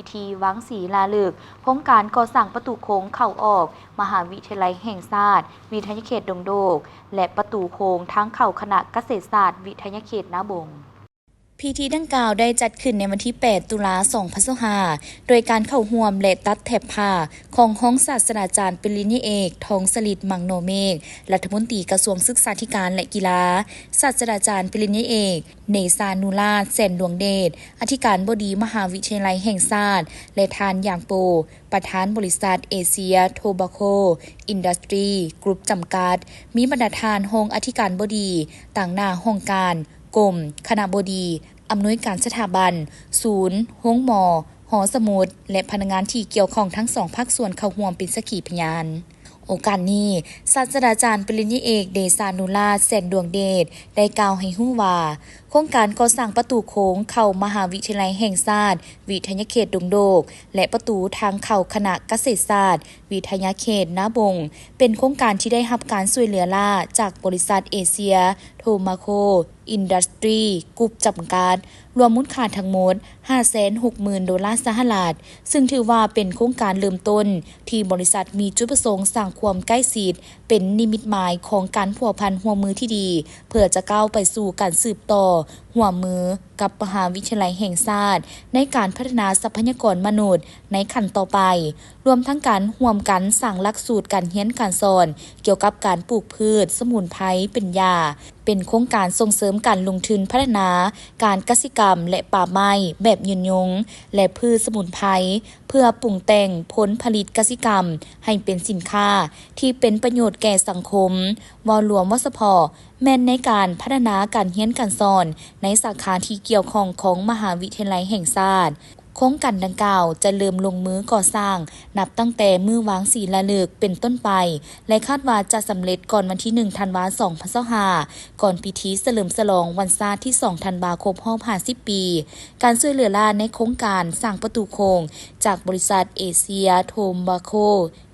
ພິທີວາງສີລາເລິກໂຄງການກໍ່ສ້າງປະຕູໂຄ້ງເຂົ້າອອກມະຫາວິທະຍາໄລແຫ່ງຊາດ ວິທະຍາເຂດດົງໂດກ ແລະ ປະຕູໂຄ້ງທາງເຂົ້າຄະນະກະເສດສາດ ວິທະຍາເຂດນາບົງ. ພິທີດັ່ງກ່າວໄດ້ຈັດຂຶ້ນໃນວັນທີແປດ ຕຸລາ ສອງພັນຊາວຫ້າ ໂດຍການເຂົ້າຮ່ວມ ແລະ ຕັດແຖບຜ້າຂອງຮອງສາດສະດາຈານປະລິນຍາເອກ ທອງສະລິດ ມັງໂນເມກ ລັດຖະມົນຕີກະຊວງສຶກສາທິການ ແລະ ກິລາ, ສາດສະດາຈານປະລິນຍາເອກ ເດຊານຸລາດ ແສນດວງເດດ ອະທິການບໍດີມະຫາວິທະຍາໄລແຫ່ງຊາດ ແລະ ທ່ານ ຢາງໂປ ປະທານບໍລິສັດເອເຊຍໂທບາໂກອິນດັສຕຣີກຣຸບຈຳກັດ, ມີບັນດາທ່ານຮອງອະທິການບໍດີ, ຕາງໜ້າຫ້ອງການ, ກົມ, ຄະນະບໍດີ, ອຳນວຍການສະຖາບັນ, ສູນ, ໂຮງໝໍ, ຫໍສະໝຸດ ແລະ ພະນັກງານທີ່ກ່ຽວຂ້ອງທັງສອງພາກສ່ວນເຂົ້າຮ່ວມເປັນສັກຂີພະຍານ. ໂອກາດນີ້, ສາດສະດາຈານປະລິນຍາເອກ ເດຊານຸລາດ ແສນດວງເດດ ໄດ້ກ່າວໃຫ້ຮູ້ວ່າ, ໂຄງການກໍ່ສ້າງປະຕູໂຄ້ງເຂົ້າມະຫາວິທະຍາໄລແຫ່ງຊາດ ວິທະຍາເຂດດົງໂດກ ແລະ ປະຕູທາງເຂົ້າຄະນະກະເສດສາດ ວິທະຍາເຂດນາບົງ ເປັນໂຄງການທີ່ໄດ້ຮັບການຊ່ວຍເຫຼືອລ້າຈາກບໍລິສັດເອເຊຍໂທບາໂກອິນດັສຕຣີກຣຸບຈຳກັດ ລວມມູນຄ່າທັງໝົດ ຫ້າແສນຫົກໝື່ນໂດລາສະຫະລັດ, ຊຶ່ງຖືວ່າເປັນໂຄງການເລີ່ມຕົ້ນທີ່ບໍລິສັດມີຈຸດປະສົງສ້າງຄວາມໃກ້ຊິດ ເປັນນິມິດໝາຍຂອງການພົວພັນຮ່ວມມືທີ່ດີ ເພື່ອຈະກ້າວໄປສູ່ການສືບຕໍ່ຮ່ວມມືກັບມະຫາວິທະຍາໄລແຫ່ງຊາດ ໃນການພັດທະນາຊັບພະຍາກອນມະນຸດໃນຂັ້ນຕໍ່ໄປ, ລວມທັງການຮ່ວມກັນສ້າງຫຼັກສູດການຮຽນການສອນກ່ຽວກັບການປູກພືດສະໝຸນໄພເປັນຢາ, ເປັນໂຄງການສົ່ງເສີມການລົງທຶນພັດທະນາການກະສິກຳ ແລະ ປ່າໄມ້ແບບຍືນຍົງ ແລະ ພືດສະໝຸນໄພ ເພື່ອປຸງແຕ່ງຜົນຜະລິດກະສິກຳໃຫ້ເປັນສິນຄ້າທີ່ເປັນປະໂຫຍດແກ່ສັງຄົມ ເວົ້າລວມວ່າສະເພາະແມ່ນໃນການພັດທະນາການຮຽນການສອນໃນສາຂາທີ່ກ່ຽວຂ້ອງຂອງມະຫາວິທະຍາໄລແຫ່ງຊາດ. ໂຄງການດັ່ງກ່າວຈະເລີ່ມລົງມືກໍ່ສ້າງນັບຕັ້ງແຕ່ມື້ວາງສີລາເລິກເປັນຕົ້ນໄປ ແລະ ຄາດວ່າຈະສຳເລັດກ່ອນວັນທີໜຶ່ງ ທັນວາ ສອງພັນຊາວຫ້າ ກ່ອນພິທີສະເຫຼີມສະຫຼອງວັນຊາດທີສອງ ທັນວາ ຄົບຮອບຫ້າສິບປີ. ການຊ່ວຍເຫຼືອລ້າໃນໂຄງການສ້າງປະຕູໂຄ້ງຈາກບໍລິສັດເອເຊຍໂທບາໂກ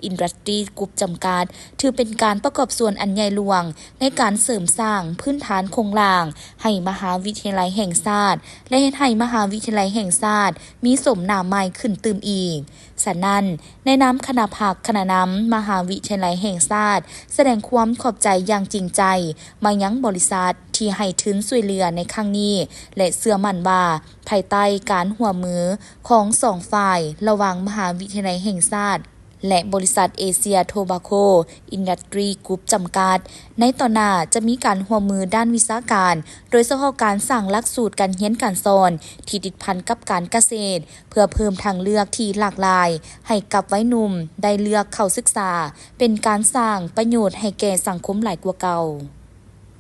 ອິນດັສຕຣີກຣຸບຈຳກັດ ຖືເປັນການປະກອບສ່ວນອັນໃຫຍ່ຫຼວງໃນການເສີມສ້າງພື້ນຖານໂຄງລ່າງໃຫ້ມະຫາວິທະຍາໄລແຫ່ງຊາດ ແລະ ເຮັດໃຫ້ມະຫາວິທະຍາໄລແຫ່ງຊາດມີສົມໜາມໃໝ່ຂຶ້ນຕື່ມອີກ. ສະນັ້ນ, ໃນນາມຄະນະພັກຄະນະນຳມະຫາວິທະຍາໄລແຫ່ງຊາດ ສະແດງຄວາມຂອບໃຈຢ່າງຈິງໃຈມາຍັງບໍລິສັດທີ່ໃຫ້ທຶນຊ່ວຍເຫຼືອໃນຄັ້ງນີ້ ແລະ ເຊື່ອໝັ້ນວ່າ ພາຍໃຕ້ການຮ່ວມມືຂອງສອງຝ່າຍ ລະຫວ່າງມະຫາວິທະຍາໄລແຫ່ງຊາດ ແລະ ບໍລິສັດເອເຊຍໂທບາໂກອິນດັສຕຣີກຣຸບຈຳກັດ ໃນຕໍ່ໜ້າຈະມີການຮ່ວມມືດ້ານວິຊາການ, ໂດຍສະເພາະການສ້າງຫຼັກສູດການຮຽນການສອນທີ່ຕິດພັນກັບການກະເສດ ເພື່ອເພີ່ມທາງເລືອກທີ່ຫຼາກຫຼາຍໃຫ້ກັບໄວໜຸ່ມໄດ້ເລືອກເຂົ້າສຶກສາ, ເປັນການສ້າງປະໂຫຍດໃຫ້ແກ່ສັງຄົມຫຼາຍກວ່າເກົ່າ.